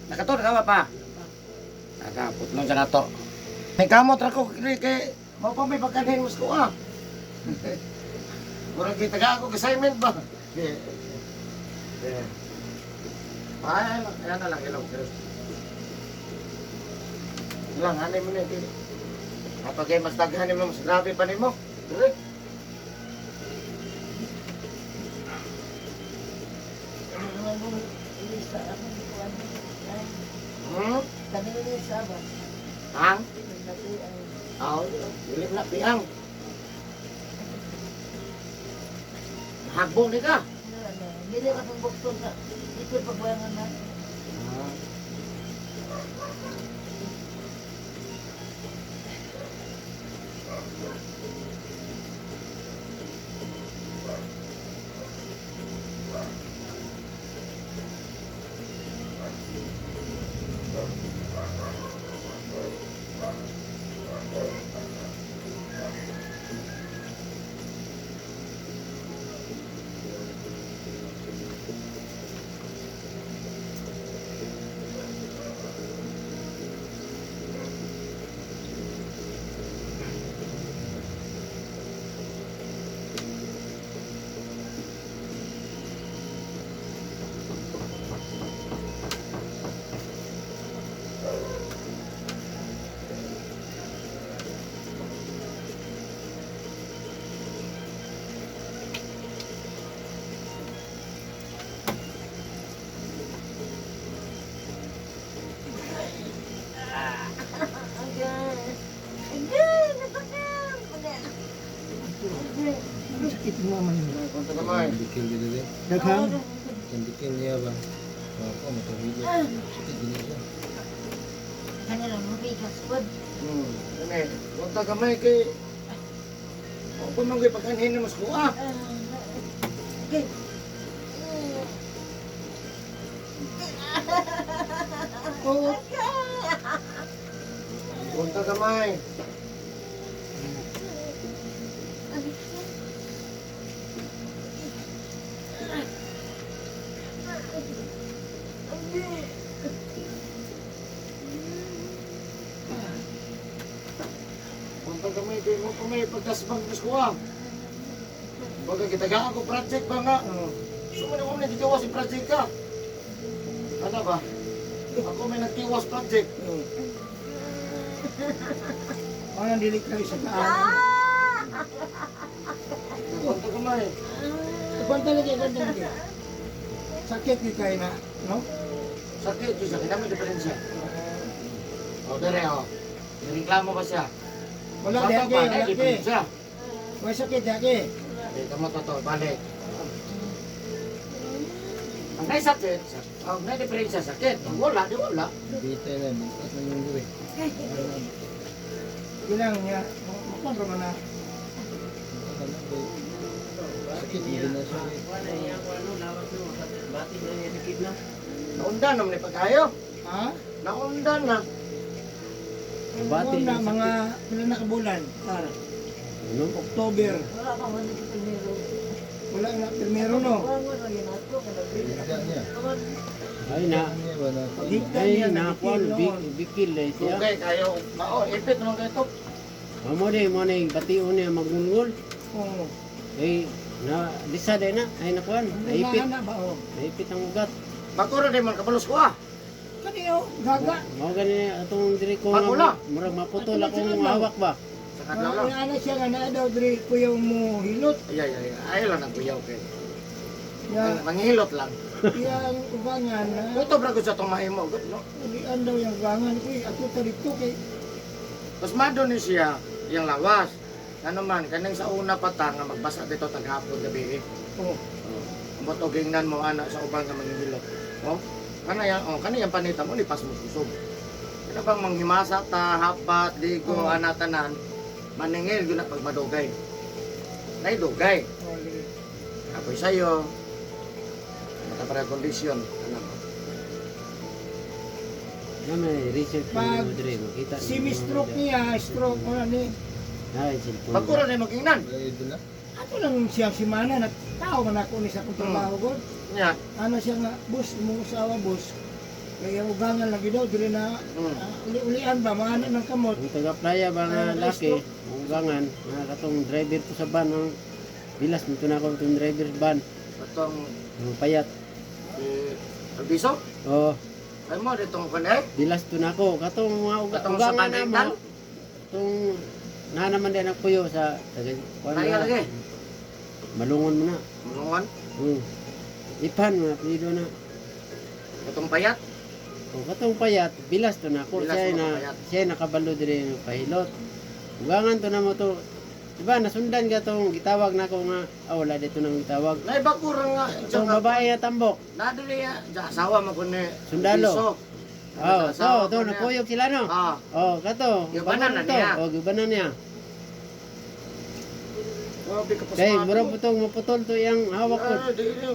Nakatod ka ba pa? Nakapot lang sa nato. May kamot ra ko kay kay mao pa may pagkanhin mas ko ah. Murag kita ka ako assignment ba? Eh. Eh. Ay, ayan na lang ilaw. Lang, hanay mo na ito. Kapag kayo mas daghan mo, mas grabe pa nimo. Dire. Ang? Aw, dili na piang. Hagbong ni ka. Dili ka pang bukto sa ito pagbuangan na. Agay. Agay, nasakit. Agay. Sakit mo man yun. Punta gamay. Bikil gid eh. Daghang. Bikil niya ba? Ako matawid. Sakit gid siya. Kanya lang mabigas pod. Kani, punta gamay kay o pa man kay pagkanhin mo sa kuha. Okay. Oo. Punta gamay. Punta gamay kay mo pa may pagkasbang mo sa kuha. Baga kita ka ako project ba nga? Oo. Sumano ko nagtiwas si project ka. Ano ba? Ako may nagtiwas project. Oo. Ano dili kayo sa kaan. Punta gamay. Kwanta lagi, kwanta lagi. Sakit ni kayo na, no? Sakit yun sakit. May diferensya. O, dere o. Nireklamo ba siya? Wala Sa di ato ake, ba, wala may ake. diferensya. May sakit di ake. Di ka mo totoo, balik. Ang may sakit, ang may diferensya sakit. Ang wala, di wala. Bitay na, bitas na yung diri. Bilang niya, makontra man na. Sakit gid na siya. Naundan naman ni pagkayo. Ha? Naundan na. Bati na mga pila na kabulan. Para. October. Wala pa man dito primero. Wala na primero no. Wala mo na yun ato kada Higda niya. Ay na, Niya ba na? Higda ay niya na nagkil kuan noon. bikil eh siya. Okay, kayo. Mao, ipit naman kayo ito. Amo di mo ni bation niya magungol. Oo. Ay na lisa day na ay na kuan, naipit, Naipit. Na ba oh. naipit ang ugat. Bakura di man kabalos ko ah. Kani oh, gaga. Mao gani atong diri ko Pag ula. murag maputol Ato akong lang sa hawak ba. Sa kadlaw lang. Mga ana siya nga naa daw diri kuyaw mo hilot. Ay, ay, ay. Ayaw lang ang kuyaw kay. Ya, Manghilot lang. iyang ubangan na Kutob ra ko sa itong mahimo. Good, no? ulian daw yung ubangan ko ato ta dito kay Pasmado ni siya, yung lawas. Ano man, kaning sa una pa ta nga magbasa dito taghapon gabi eh. oh. Ambot og gingnan mo ana sa uban nga manghilot. Oh, kana yang oh, kana yang panita mo ni pas mo susog. Kana bang manghimasa ta, hapat, ligo, Oh. ana tanan, maningil gyud na pag madugay. Nay dugay. Oh, lagi. Apoy sayo. Mata para kondisyon ana mo. Na may research Pag mo diri makita. Semi-stroke niya, stroke mo na ni. Ay cellphone. Pagkura na mo gingnan. Wala dula. Ato lang siya si Mana na tao man ako ni sa akong trabaho god. Nya, Ano siya nga, boss, imong usawa boss. Kaya ugangan lagi daw dili na uli-ulian ba maana ng kamot. Ang taga-playa ba nga Ay, laki, ang ugangan, nga katong driver ko sa van, ang bilas nito na ako itong driver van, Atong ang payat. si Albiso. Oh, Ay mo ditong kun eh. bilas to na ako. Katong mga Katong sa ugangan na Panritan? mo. Itong na naman din ang puyo sa taga kuan Tayo na. lagi. Malungon mo na. Mulungon. Ipan mo na pilido na. Atong payat. O katong payat, bilas to na ako. Bilas Siya mo na katong payat. siya nakabalo dire ng pahilot. Ugangan to na mo to. Diba, nasundan ka tong gitawag na ako nga, ah, wala dito nang gitawag. Naibakura nga. Itong babae na tambok. Nadali ya, ja asawa mo kun ni. Sundalo. Albiso. Oh, Asawa to, to, ko niya. napuyog sila no. Ah, Oh, kato. Gibanan na to. niya. Oh, gibanan niya. grabe ka Kay murag putong maputol to iyang hawak ko. Ah, di di.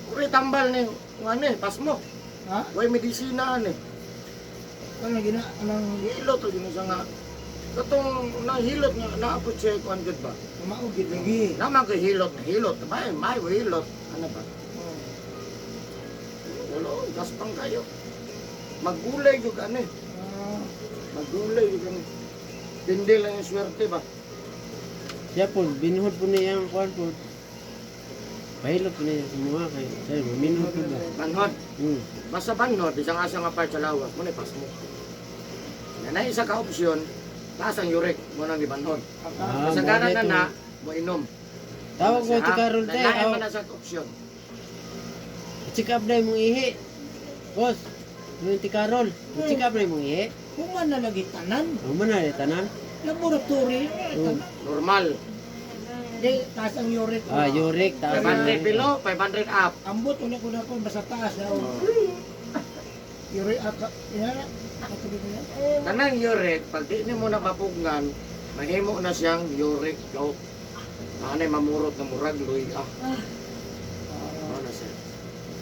Uri tambal ni ngani pasmo. Ha? Way medisina ani. Ano gina anang Hilot to gini siya nga. Katong nahilot nga naapot siya kuan gud ba? mao gid lagi. Naman kay hilot na hilot, may hilot. Ano ba? Oh. Wala, gaspang kayo. Magulay jud ani. Ah, Magulay jud ani. Dindi lang yung swerte ba? Siya po, binuhod po niya ang kuwan po. Pahilot po niya sa mga kay siya, maminhod po ba? Banhod. Basta banhod, isang asa nga part sa lawas, mo na pasmo. Na isa ka opsyon, taas ang uric mo nang gibanhod. Ah, Kasagaran mo na na na, mo inom. Tawag ko ti Carol te. Lain Oh, man na sa opsyon. check up na imong ihi. Boss, yung ti Carol, check up na imong ihi. Human na lagi tanan. Amo na eh, tanan. Laboratory eh, tanan. Normal. Di taas ang uric. Ah, uric taas. 500 below, 500 up. Ambot unya ko na ko basta taas daw. Uric aka ina. Ato gid niya. Kanang uric, pag di nimo na mapugngan, mahimo na siyang uric gout. Anay mamurot na murag luy ah. Ano na siya.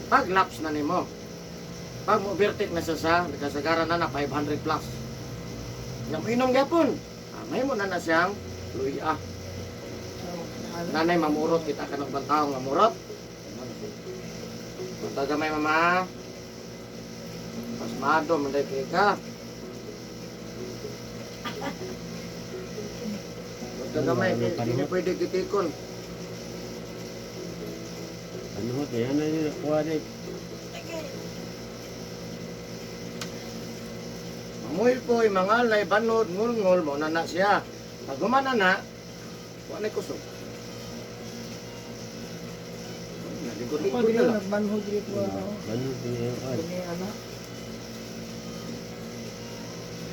Pag lapse na nimo, pag mo overtake na siya sa kasagaran na na 500 plus. Nga mo inom gyapon, ah, mahimo na na siyang luy ah. Nanay mamurot kita ka ng bantao nga murot. Punta gamay mama. Pasmado man day kay ka. Punta gamay kay di na pwede kitikon. Panuhot na yan na yun, kuha na eh. Mamuhil po mga lay banod ngulngol mo na na siya. Pag gumana na, wa na kusog. Ako Nalikod-likod dili na lang. nagmanhod dili ko. Panuhot na yan, kuha. Kini ana.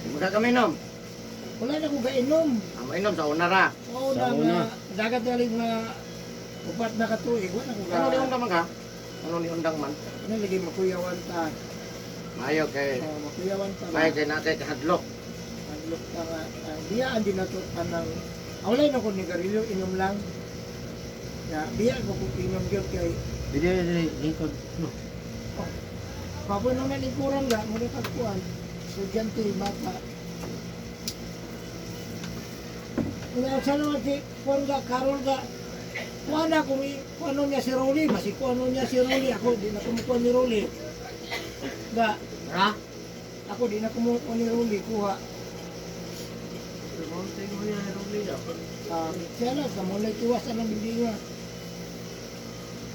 Magkakaminom. Wala na ko gainom. Ang mainom sa una ra. Oo Sa na una. nga dagat galing nga upat na katuig wala ko ga. Ano ni undang man ka? Ano ni undang man? Ano lagi makuyawan ta. Mayo kay Oh, makuyawan ta. mayo kay na kay kahadlok. Hadlok ta nga. Ah, biyaan din nato anang awlay na ko ni garilyo inom lang. Ya, biya ko kung inom gyud kay Dili dili lingkod. No. Papoy nang nalingkuran ga mo na tagpuan. Estudyante bata. Wala sa naman si kuan ga Carol ga. Kuan na kung kuano niya si Rolly, basi kuano niya si Rolly, ako di na kumukuha ni Rolly. Ga, Ha? ako di na kumukuha ni Rolly, kuha. Ah, siya lang, sa muna tiwas anong hindi nga.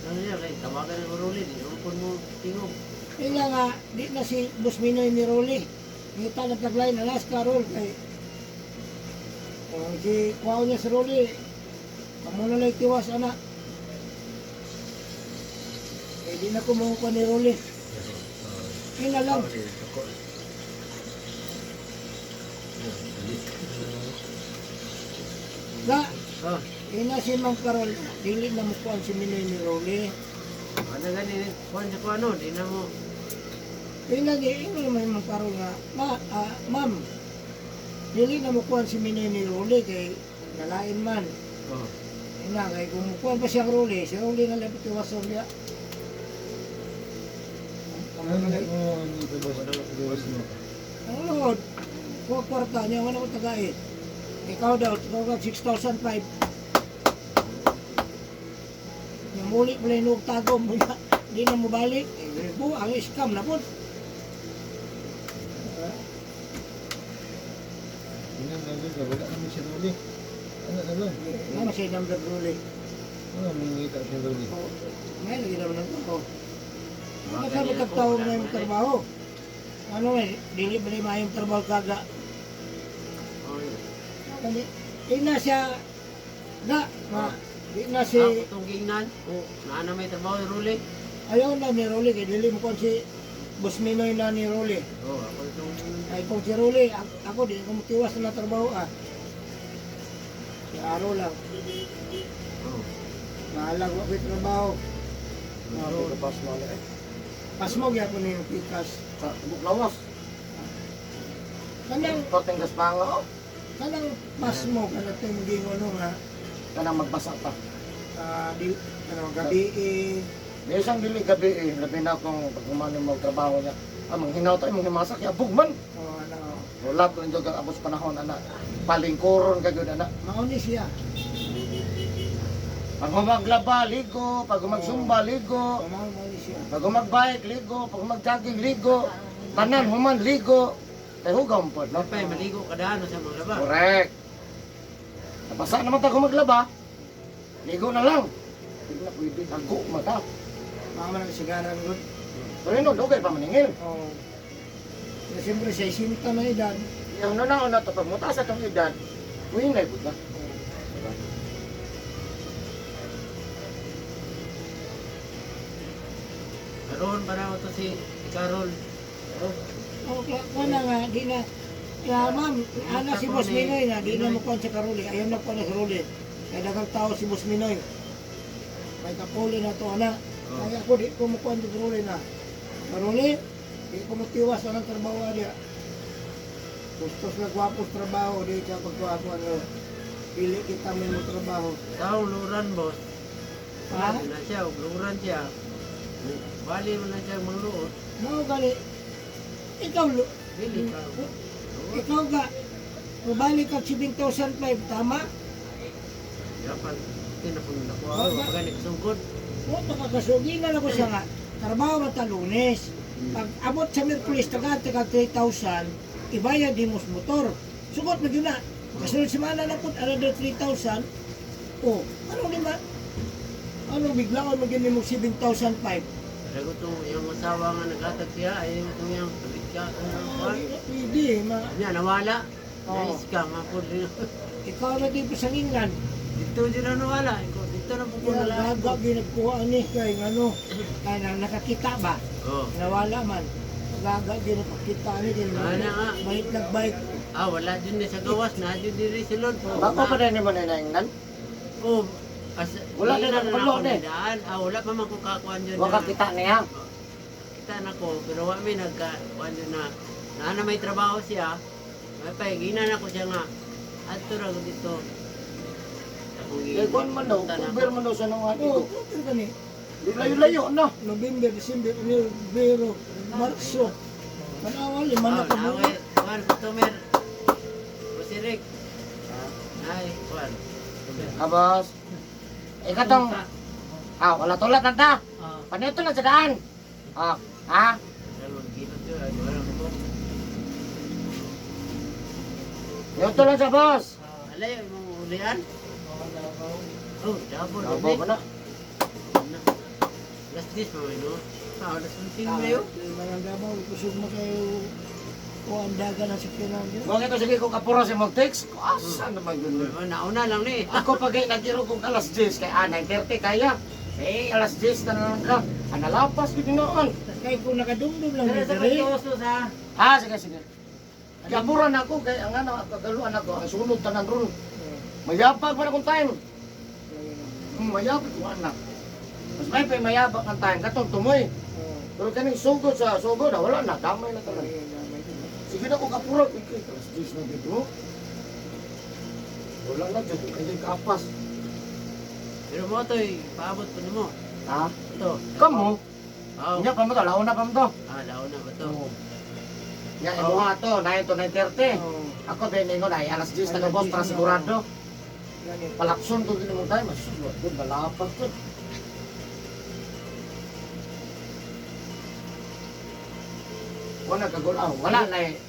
Ano niya kay tawagan ng ruli, di mo mo tingog. Ila nga, di na si Boss Minoy ni Rolly. Ngita na taglay na las Carol kay kung si kuha niya si Rolly, amo na lang tiwas ana. Eh di na kumukuha ni Rolly. Ina lang. Ga, Oh, ina si Mang Carol, dili na mukuan si Minoy ni Rolly. ano gani kuan sa kuan no, di na mo. Ina di, ina naman yung Mang Carol nga, ma, ah, ma'am, dili na mukuan si Minoy ni Rolly kay nalain man. Oh. Ina, kay kung mukuan pa siyang Rolly, si Rolly na lang tiwas niya. Ano na mo ang gawas mo? Ang lord, kuha kwarta niya, wala ko tagait. Ikaw daw, ikaw ka 6,005. Yung muli pala yung tago mo na, di na mo balik. Eh, bu, ang scam na po. Ingnan lang yun, wala naman si Rolly. Ano na lang? Ano siya number Rolly? Ano, mangita si Rolly. Oh, ngayon lagi naman ang ako. Basta magkatawag na yung trabaho. Ano eh, dili ba ni maayong trabaho kaga? Kani, ina siya, ga, ma, di na si, Ako itong gingnan. Oh, naa na may trabaho yung Rolly. ayaw na ni Rolly, kay dili mo kon si Boss Minoy na ni Rolly. Oh, ako itong Ay kung si Rolly, ako di ko mutiwas na trabaho ah. Si Aro lang, Oh. bahala ko ako'y trabaho. Grabe ka pas mo eh. Pasmo gyapon ni yung pikas. Sa Buklawas. Kanang, Torteng gaspanga oh. kanang pasmo, kanang itong maging ano nga, Kanang magbasa pa. ah, di, ano, gabi eh, Di isang dili gabi eh, labi na kung pag humano mo trabaho niya. Ah, manghinaw tayo, manghimasak, yabog man. oh, ano, Wala ko nindog ang abos panahon, ana. Palingkuron ka gyud, ana. mauni siya. Pag humaglaba, ligo. Pag humagsumba, ligo. Oh, mauni siya. Pag humagbike, ligo. Pag humagjogging, ligo. Tanan, human, ligo. Kay hugaw mo pod, no? Pay, maligo ka daan sa mga laba. Correct. Nabasa naman tayo maglaba. Ligo na lang. Hindi na pwede. Tago mata. Mga man ang sigaran gud. Pero yun, dugay pa maningil. Oh. Pero siyempre sa isinta na edad, Yung na na to, pag mutaas atong edad, uy na na. Karon para to si Carol. Oh, oh, kuha na nga, di na, kaya ma'am, ana si Boss Minoy na, di na mo kuha sa Karuli. Ayaw na kuha na sa Karuli. Kaya daghang tao si Boss Minoy. May kapuli na to, ana. Kaya ako, di ko mukuha sa Karuli na. Karuli, di ko mutiwas anang trabaho niya. Gustos na gwapos trabaho, di ka pagkuha ko ano. Pili kita may mo trabaho. Taong luran, boss. Ha? Wala na siya, og luran siya. Bali man na siya mangluot. No, gali. Ikaw, Dili ka. ikaw ga, mabalik kag 7,005, tama? Dapat tinapon na ko. Ako pag sugod. O, makakasuginan ako siya nga. Trabaho man ta Lunes. Pag abot sa Merkulis, taga taga 3,000, ibayad di mo sa motor. Sugot na yun na. Kasunod semana na po, another 3,000. O, ano di ba? Ano biglaan mo gini mo 7,005? Pero itong iyong asawa nga naghatag siya ay itong iyang kabit ka. Ah, Pwede, ma. Niya nawala. Oo. Nais ka nga po rin. Ikaw na dito sa England. Dito din na nawala. Ikaw dito na po ko Kaya nala. gaga ginagkuha ni kay ano, kay na nakakita ba? Oh. Nawala man. Gaga ginapakita ni kay Ana nga. balik nagbike. Ah, wala dyan ni sa gawas na dyan diri si Lord. Bako pa rin mo na naingnan. Oh, as, Wala din ang na palo ako ni. nidaan. Ah, wala pa man ko kakuan dyan. Wa ka kita niya. Kita na ko, pero wa mi nagkakuan dyan na. Na na may trabaho siya. May paigina na ko siya nga. Adto ra ko dito. Akong Kay kuan man daw, gipunta na cover man daw sa nang Oh, ito. pero kani Di layo-layo na. November, December, Enero, Febrero, Marso. Manawa lima na Ah, ka buwan. nawe, kuan customer. Busirik. Ay, kuan. Abos. Ikatong ah, wala tulat na ta. Ah, Panito na sa daan. Ah, ha? dalawang kilo to, ay wala ko. Nito lang sa boss. Alay, imong ulian? Oh, double. Double ba na? Last this mo, no? Ah, last 15 na yun. Lima ng Davao, kusog mo kayo o ang daga ng sakyanan yun. Huwag ito sige kung kapura si Magtex. Asa naman yun? Oh, nauna lang ni. Ako pag nagiro kong alas 10 kay ah, 9:30 kaya. Eh, alas 10 na lang ka. Analapas gid noon. Kay kung nakadumdum lang Pero ni sa dire, pagkausos ha. Ah, sige sige. Kapura na ako kay ang ano kagaluan ako ang sunod tanan ron. Mayabag man akong time. Mayabag ko anak. Mas may pa mayabag ang time katong tumoy. Pero kaning sugod sa sugod na wala na damay na tanan. Sige na ko kapura kay kay alas 10 na dito. Wala na jud kay kapas. Pero mo to'y paabot pa nimo. Ha? Ito. Kamo? Oh. Nya pa mo to, launa pa mo to. Ah, launa ba to? Nya imuha to 9 to 9:30. Ako din ingon ay alas 10 na boss para sigurado. Palakson to gid mo tayo, masulod dun balapag to. Wala kagul ah, wala lay.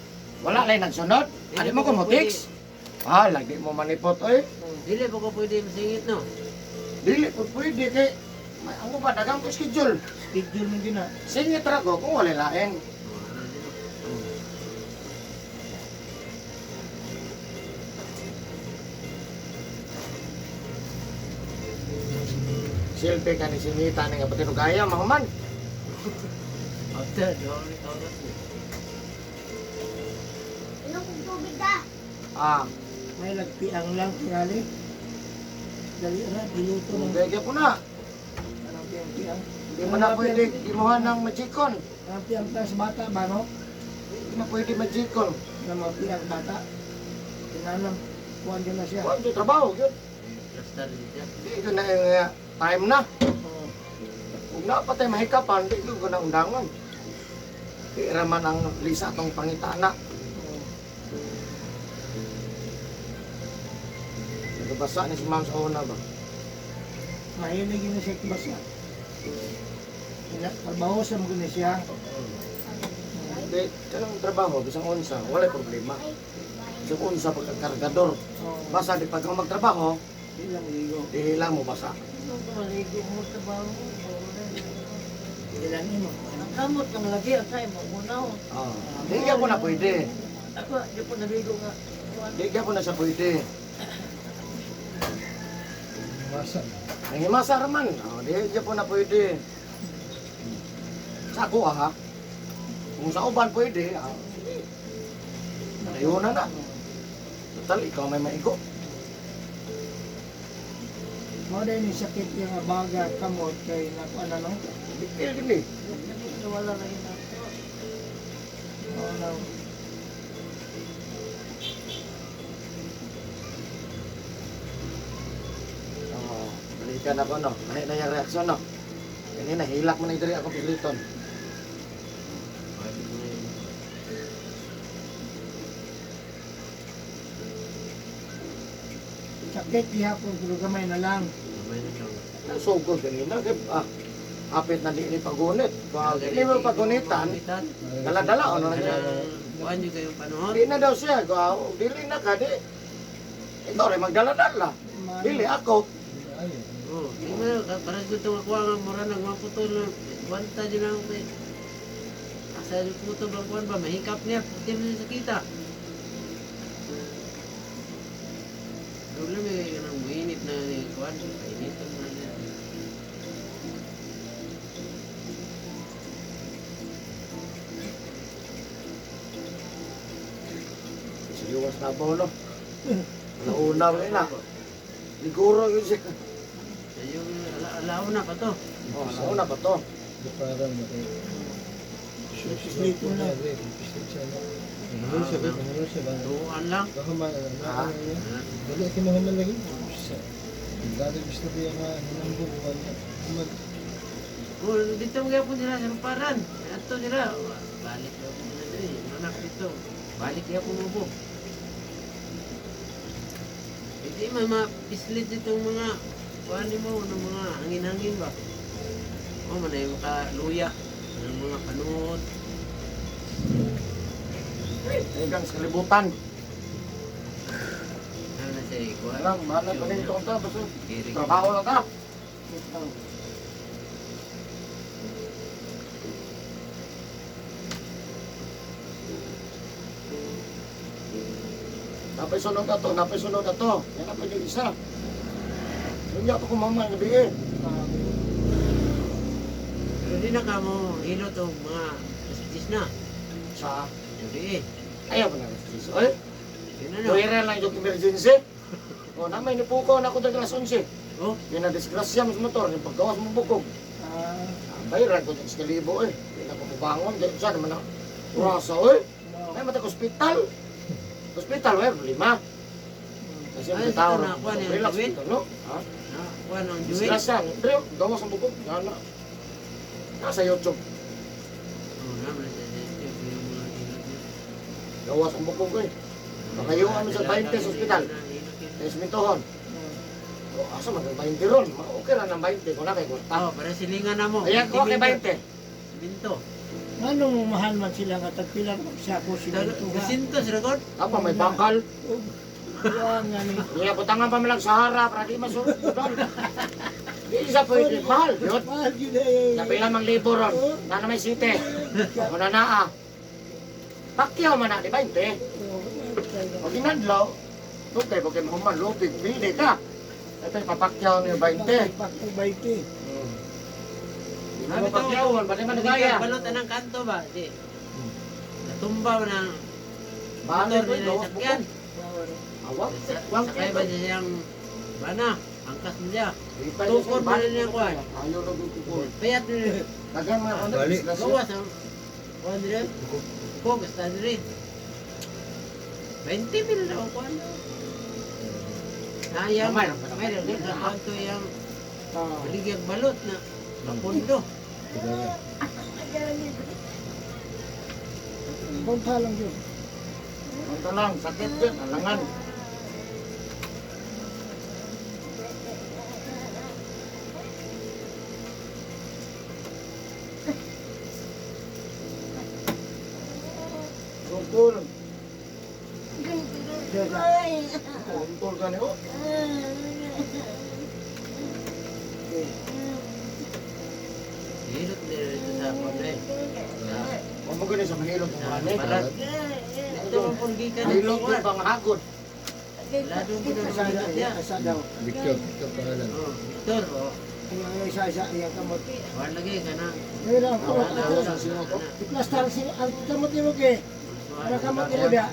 Wala lay nagsunod. Ano mo ko mo text? Ah, lagi mo manipot oy. Dili pa ko pwede masingit no. Dili po pwede kay may ang uban dagang ko schedule. Schedule mo din na. Singit ra ko kung wala lain. Silbi ka ni sinita ni nga pati gaya mahuman. After, doon ni oras. Inom kong tubig da. Ah, May lagpiang lang, tingali. Dali ra, giluto ng bigyan po na. anong piang-piang. Hindi mo na pwede gimuha ng magikon. Anong piang-piang sa bata ba, no? Hindi na pwede magikon. Ng mga piang bata. Tinanong, kuhan dyan na siya. Kuan yung trabaho yun. Plaster din siya. Di ko na yung time na. Oo. Kung na patay mahikapan, di ko na undangan. Di raman ang lisa tong pangitana. Oo. Nagabasa ni si ma'am sa una ba? Mahilig yun na siya basa. Trabaho sa mga na siya. Hindi, kanang trabaho, bisang unsa, wala problema. Bisang unsa pagkakargador. Oo. Basta di pag magtrabaho, Di lang ligo. di lang mo basa. Maligo mo trabaho. Di lang imo. Ang kamot ng lagi ang sa imo unaw. Oh. Di ko na pwede. Ako di po naligo nga. Di ko na siya pwede. Masa. Ang himasa raman, oh, di po na pwede. Sa ako ah, ha? Kung sa uban pwede, ah, sige. Ayun na na. Total, ikaw may maigo. Mao dahil ni sakit yung baga kamot kay nakuan na no. Big deal din eh. Wala lagi na. Oo na. Oo, balikan ako no. Nahi na yung reaksyon no. Kanina, hilak mo na idiri ako pisliton. Sakit gihapon pero gamay na lang. Gamay na lang. Nasugod kanina. Kaya, ah, apit na di ni pagunit. Pag di mo pagunitan, dala-dala ano na siya. Kuan yung kayong panahon. Di na daw siya. Gaw, dili na ka, di. Ikaw rin magdala-dala. Dili ako. Ay, Oh, di mo na, parang gusto nga kuha nga mura nagmaputol na kwanta din lang kay. Asa yung puto bang kuan ba mahikap niya, puti mo siya sakita. Problema eh, kanang muinit na ni kuan, painiton na niya. Siliwas na ba no? Nauna rin na. Liguro yun siya. Yung alaw na pa to. Oh, nauna pa to. di parang maki. Pisliton na. Pislit siya na. Mahalo siya ba? Mahalo siya ba? Tuan lang. Baka man, Ah. Dali kay mahuman lagi. Sa. Dali gusto ko yung mga hinambog ko niya. Human. Oh, dito mo gyapon sila sa paran. Ato sila. Balik daw sila diri. Anak dito. Balik gyapon mo po. Hindi man mapislit itong mga kuan mo ng mga hangin-hangin ba. O man ay makaluya ng mga panuot. Hanggang sa kalibutan. Ano na siya kuan. Alam, mahal na rin itong ta. Basta trabaho lang ta. Napay sunod na to, napay sunod na to. Yan napay yung isa. Hindi ako kumama gabi eh. Pero di na ka mo hilot og mga messages na. Sa, Hindi eh. ayaw pa na rin. Oy, Yun na no. tuwira lang yung emergency. O, namay ni Puko na ako dahil alas 11. Oh, Yung na-disgrasya mo sa motor, yung paggawas mo bukog. Ah, Bayaran ko yung 1,000 eh. Hindi na ko mubangon. Di saan naman ang urasa eh. no. Ay, matag ospital. Ospital, eh, lima. Kasi ang Ay, tao, ito na, kuwan, yung relax gawin. dito, no? Ha? na kuan ang juwin. Disgrasya. Pero, gawas ang bukog. Yan na. Nasa YouTube. Oh, naman sa yung mga hilot niya. Gawas ang bukog eh. Makayo kami sa 20 sa ospital. Sa Mintohon. O, asa man ang 20 ron? Okay ra ng 20 kung na kay kwarta. Oh, para silingan na mo. Ayan, ko kay 20. Binto. Nganong mahal man sila nga tagpila sa ko simento ga. Sintos record. Apa may bakal. Kuan nga ni. Iya, butangan pa man lang sa harap, para di masurot. Di isa pwede. Mahal, yun. Mahal yun eh. Napila mang libo ron. Na na may site. O na naa. Pakyaw man na, di ba hindi? O ginadlaw. Okay, bakit mo man lupig, pili ka. Ito yung papakyaw niyo 20. Pakyaw 20. Di mo pakyawon, ba di man nagaya? Balot anang kanto ba? Di. Natumba man ang Balik motor ko, nila gawas sakyan. Awak, wang Sakay ba niya siyang bana? Angkas niya. Tukod Tukod ba niya kuwan? Ayaw na tukod. Payat niya. Dagan mga kondo, Balik. disgrasya. Gawas ang kuwan niya. Ko, basta diri. 20 mil na ako kuwan. Nayang, Kamay lang pa. may nagkakanto yung Ah. baligyag balot na kapundo. Punta lang yun. Punta lang, sakit yun, alangan. Tungkol. Tungkol ka niyo. Hilot nila dito sa kuwan eh. Kung mo gani sa mahilot ang Sa balik. balat. Ito ang punggi ka ng Mahilot kuwan. yung panghagod. Wala doon ko na Isa, hilot niya. isa daw. Victor, Victor pangalan. Oh, Victor, oh. Ang isa, isa, iya kamot. Wala lagi ka na. Ngayon lang, kamot. Wala, wala. I-plastar si ang kamot ni mo kay. Para kamot ni mo da.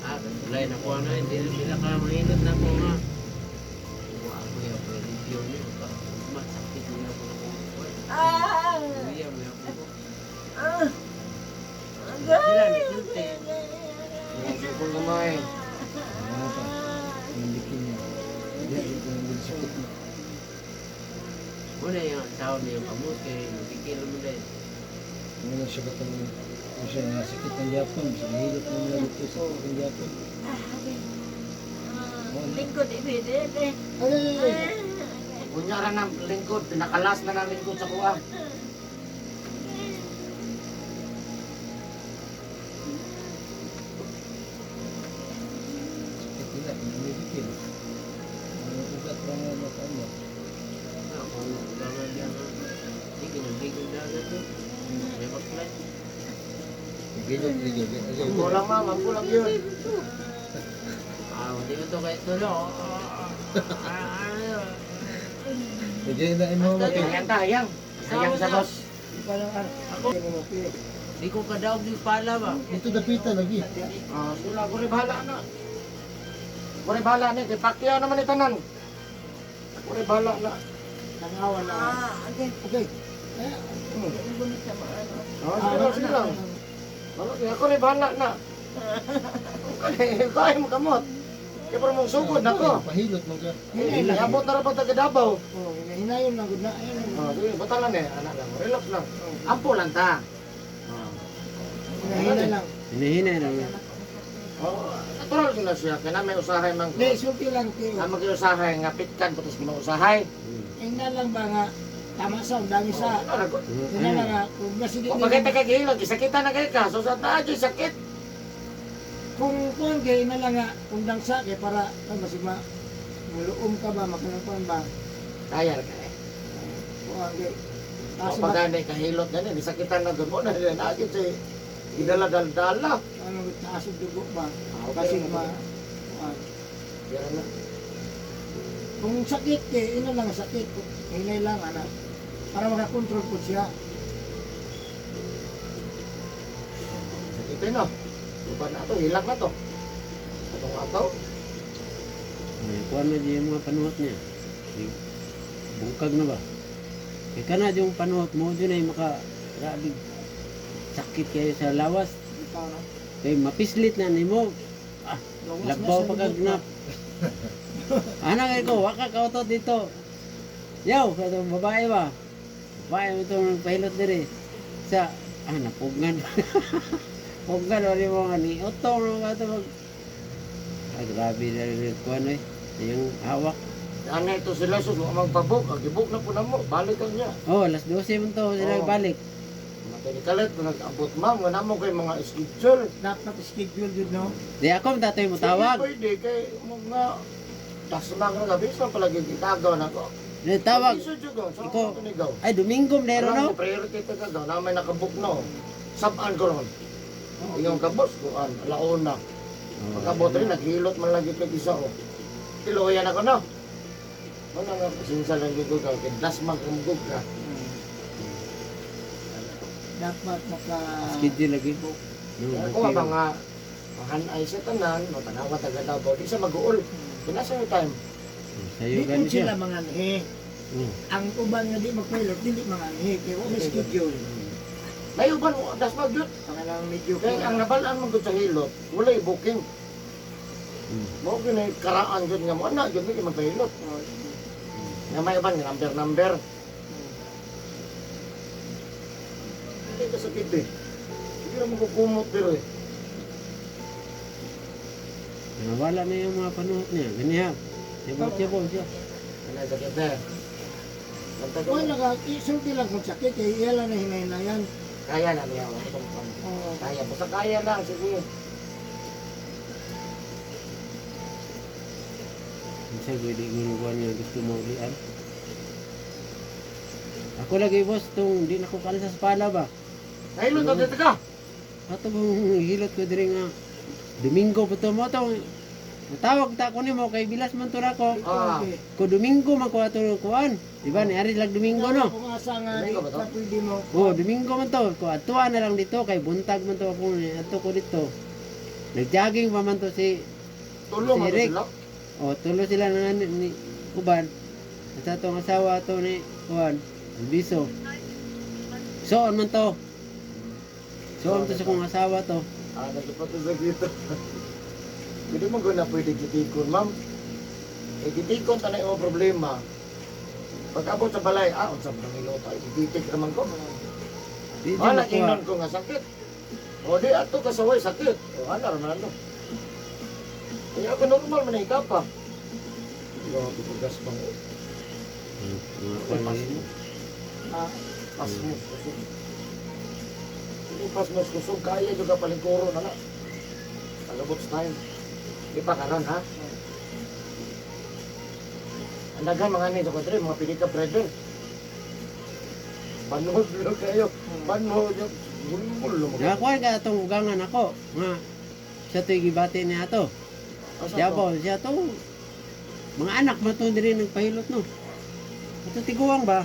Ah, wala na kuha na. Hindi na sila ka mahilot na ko nga. Wa ako yung review niya. Masakit niya ako na kuha. Kuya, may ako. Sila nagsulti. Tungkol gamay. Ano pa? Ang likin niya. Hindi, hindi sakit na. Muna yung asawa niya yung kamot kay nabigil mo dahil. Ano siya katong ano siya nga sakit ng yapon. Sa mahilot na nila dito sa sakit ng yapon. Lingkod ibigay. Ay, ay, ay. Kunya ra ng lingkod, pinakalas na ng lingkod sa kuha. Sakit nila, hindi may bikin. Ang ugat pa nga makaano. Ako, dagat yan. Hindi, kinabigil dagat to. May baklay. Gilot, gilot, gilot. Kulang ma'am, ang kulang yun. Ah, hindi ko to kahit tulo. Hindi na imo Basta Hayang ta, hayang. Hayang sa boss. Parang ano. Ako, di ko kadaog yung pala ba? Ito dapita lagi. Ah, sula, kuri bahala na. Kuri bahala ni, kay Pacquiao naman itanan. Kuri bahala na. Tangawan lang. Ah, okay. Okay. Eh, Oh, sige lang, sige lang. Okay, ako rin bahala na. Okay, kaya mo kamot. Kaya parang mong sugod na ko. Pahilot mo ka. Eh, abot na rin pa taga Davao. Oh, hinayon lang gud na. Ayun lang. Oh, sige, batalan eh. Anak lang, relax lang. Ampo lang ta. Oh. Hinahina lang. Hinahina lang. Oh, natural yun na siya. Kaya may usahay man ko. Di, sulti lang tiyo. Ang mag-usahay nga pitkan putos ginausahay. Ingnan lang ba nga tama sa undang isa. Oh, ano, Tingnan lang nga kung masigit Kung pagkita kay gihilog, sakita na kay ka. So sa taas, sakit. Kung kuan kay ina lang nga undang sa kay para ay masigma muluom ka ba makanang ba Kaya ka eh. kuan kay Kung kaso pag ba gani kahilot gani, di sakitan na doon mo na nagit siya. Gidala-dala. ano taas og dugo ba Ah, kasi okay. ma kuan. Pero na. Kung sakit kay ina lang sakit kung hinay lang ana para makakontrol po siya. Sakit no. Lupa na to, hilak na to. Atong ataw. May kuwan na di yung mga panuot niya. Di- Bungkag na ba? Kaya ka na yung panuot mo, doon ay maka grabe sakit kayo sa lawas. Bitaw na. Kay mapislit na nimo. Gawas na Lagbaw sa pa kag lubot na. Ana kay ko, waka ka auto dito. Yaw, katong babae ba? Babae mo itong pahilot diri. Sa ah napugngan. Pugnan wala mo nga ni utong mo ka mag. Ah, grabe na rin kuan eh. Yung hawak. Ano ito sila sus, wa magpabuk, agibuk na po na mo, balik ang niya. Oh, alas 12 man to sila Oh. balik. Kaya kalit mo nag-abot ma'am, nga namo kay mga schedule. Dapat schedule yun, no? Di ako tatoy mo tawag. Sige, pwede kay mga tasmang na gabi sa palagi gitagaw na ko. Di tawag. Isod jud ko. Sa Iko. ako tunigaw. Ay Domingo meron no. Priority ta ka na may nakabook no. Sabaan ko ron. Ingon ka boss kuan, alauna. Pagkabot rin naghilot man lagi kay isa oh. Tiloyan ako no. Wala nga pasensya lang gyud ko kay dasmang kamugog ka. Dapat maka... Schedule lagi. Kaya ko nga mga hanay sa tanan, matanawa taga Davao, di sa mag-uol. Kinasa yung time. Sayo Di gani po sila siya. manganhi. Mm. Ang uban nga di magpilot, dili manganhi. Kaya wa may schedule. May uban mo, dasmag yun. Ang medyo... Kaya ang nabalaan mo gud sa hilot, walay booking. Mo gyud karaan gyud nga mo ana gyud may magpahilot. Nga may uban nga number number. Hindi ka sakit eh. Hindi na makukumot pero eh. Nawala na yung mga panuhot niya. Ganiha. Yabo-yabo siya. Ano sakit eh. Bantay ko. Wala ka, isulti lang kung sakit, kaya iya lang na hinahinayan. Kaya na niya. Wala ko kung Oo. Kaya. Basta kaya lang. Sige. Kasi pwede gunuguan niya gusto mo ulian. Ako lagi boss, tong di na ko kanan sa pala ba. Nahilot na dito ka. Ato kong hilot ko diri nga Domingo pa to mo to. Matawag ta ko nimo kay bilas man to ra ko. Ah. Okay. Ko Domingo man ko ato kuan. Di ba ni ari lag Domingo no. Kung asa nga, di Domingo ba to? na pwede mo. Oh, Domingo man to. Ko atuan na lang dito kay buntag man to ako ni ato ko dito. Nagjogging pa man to si Tulong Si ano Rick. sila. Oh, tulo sila na ni uban. At sa atong asawa to ni kuan, Albiso. So, man to. So, to sa kong asawa to. Ah, nagpato sa dito. Hindi mo guna pwede gitikon, ma'am. Eh, gitikon tanay mo problema. Pag abot sa balay, ah, unsa man ang iloto, ay gitik naman ko. Di di Wala makuha. ingnon ko nga sakit. O di ato kasaway sakit. O ana ra man ano. Kaya ako normal man ikaw pa. Grabe ko gas bang. Mga kuan lang yun. Ah, Pasmos kusog. Hindi pasmos kusog kaya juga palingkuro na na. Pagabot sa time. Di pa karon ha. Ang daghan mga ni sa kontre, mga pili ka driver. Banhod lang kayo. Banhod yung bulbul mo. Nakakuan ka atong ugangan ako. Nga siya to'y gibati niya ato. Asa Siya to? po, siya to. Mga anak mo to diri nagpahilot no. Ato tiguang ba?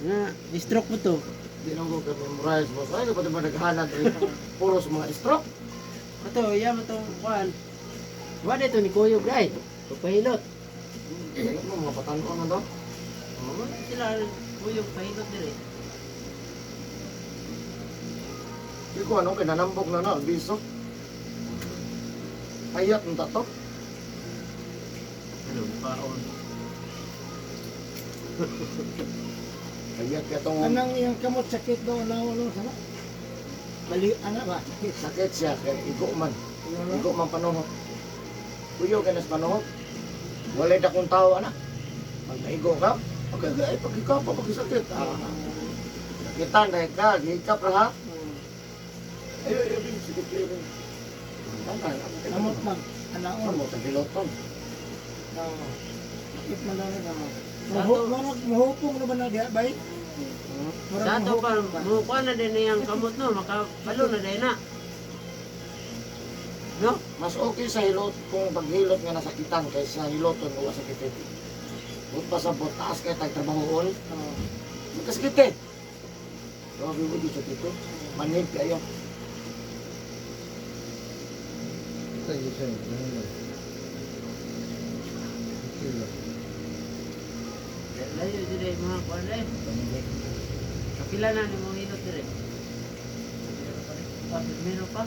Nga stroke mo to. Di nang ko ka-memorize mo. Ay, dapat mo naghanad. Eh. Puro sa mga stroke. Ato, iya mo to kuan. Wa dito ni Kuyog ay. Pagpahilot. Alam mo, mga patanon na to. Oo, sila kuyog pahilot diri. Di ko ano, kinanambok na na, albiso. Ayat ng tato. Ano, paon. Ayat ka tong Anang iyang kamot sakit daw na wala sana. Bali ana ba? Sakit. sakit siya, kay igo man. Ano? Igo man panuhot. Kuyo ka nas panuhot. Walay dakong tao, ana. Pag naigo ka, pag ay, pag ikaw pa, pag sakit. Ah, sakitan, dahil ka, gihikap ra ha. Ay, ay, ay, sakit kayo. Tama, Kamot lang. Anaon. Kamot ang hiloton. Oo. Sakit man lang na. Muhupong na ba na diha bay? Murag Sa ato pa, muhupong ba? mukuha na din niyang kamot no, makapalo na din na. No? Mas okay sa hilot kung paghilot nga nasakitan kaysa hiloton nga sakitin. But pa sa bot, taas kay tag trabahoon. Oo. Magkasakit eh. Grabe mo dito dito. Manhid kayo. Tayo siya. Ganun lang. Okay lang. Layo diri mga kuan eh. Kapila na ni mo hilot diri. Pa, meron pa.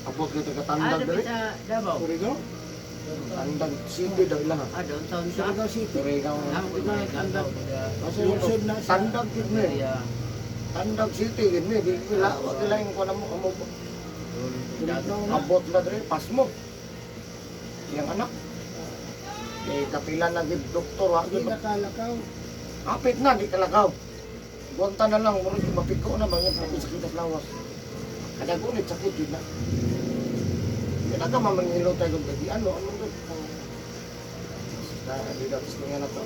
Abot kayo taga Ah, Tandag dapit diri. sa Davao. Surigao? Tandag City daw ilang ha. Ah, downtown sa. Surigao City. Surigao. Ah, mga Tandag. Kasi Lungsod na siya. Tandag gid ni. Tandag City gid ni. Di kila wa kila yung kuan mo amo. Surigao na. Abot na diri pasmo. Iyang anak. Eh kapila na gid doktor wa Di gid. na kalakaw. Kapit na di kalakaw. Buwanta na lang, murag yung mapiko na ba yung sakit sa lawas. Kada gunit sakit yun na. Hindi na ka mamangilo tayo kung gabi. Ano, ano to? Basta, dito, tapos nga na to.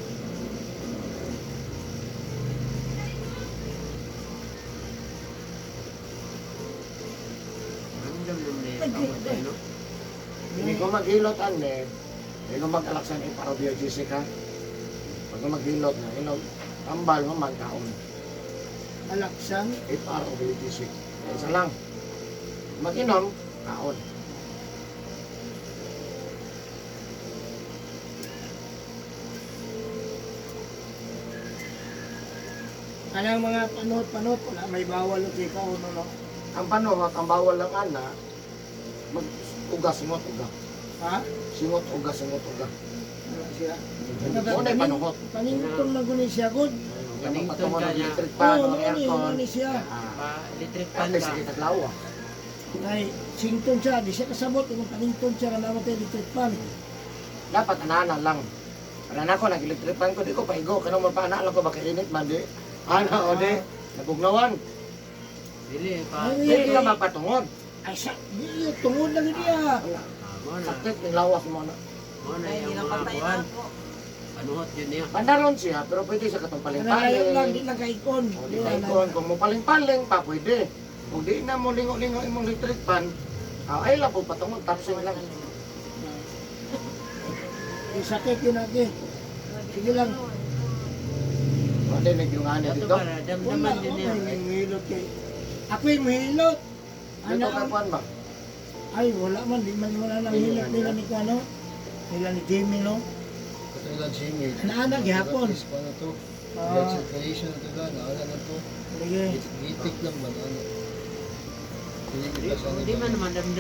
Ramdam naman na yung kamot eh, no? Hindi ko maghilot, ane. Hindi ko mag-alaksan eh, para biogesic ha. Pag ko maghilot na, inog, tambal mo magkaon. Alaksan. Eh, para biogesic. Isa lang. Mag-inom, kaon. Anang mga panot-panot, wala may bawal o kay kaon no. Ang panuhot, ang bawal lang ana, mag-uga, singot, uga. Ha? Singot, uga, singot, uga. Wala siya. Kung na'y panuhot. Paningtong lang ko ni siya god. Yung patungo ng electric Oo, fan, o mao ni, aircon. mao ni siya. Ah, Pa, electric fan Ate, ba? sige, taglawa. Kay sington siya, di siya kasabot kung panington siya nga naman tayo electric fan. Dapat anana lang. Anana ko, nag-electric fan ko, di ko paigo. Kanong mapaana lang ko, baka init man, di. Ana, o di. Nabugnawan. Dili, pa. Ay, Di ka mapatungod. Ay sa, di tungod lang yun niya. Wala. Ah, mo na. Sakit ng lawas mo na. Mo na Ay, yung mga ginapatay na kuwan. ako. Panuhot yun niya. Pandaron siya, pero pwede siya katong Kanalayo lang, di paling-paling. lang kaikon. O di kaikon. Kung mo paling-paling pa, pwede. Kung di na mo lingo-lingo imong electric fan, ah, ay lang po patungod, tapsin lang. Di sakit yun ate. Sige lang. O di, nagyungane Ito dito. ba, Wala, damdaman yun niya. okay, may muhilot kay. Ako'y muhilot. Dito Ano, ka kuan ba? ay, wala man, di man wala nang hilot nila ni Kuano. Nila ni Jimmy, no? Katulad Jimmy. Naana, gihapon. Therapist pa na to. Ah. Blood circulation na to ga, naana na to. Sige. Gitik lang ba, naana. Dili kita sa Di man naman damdaman.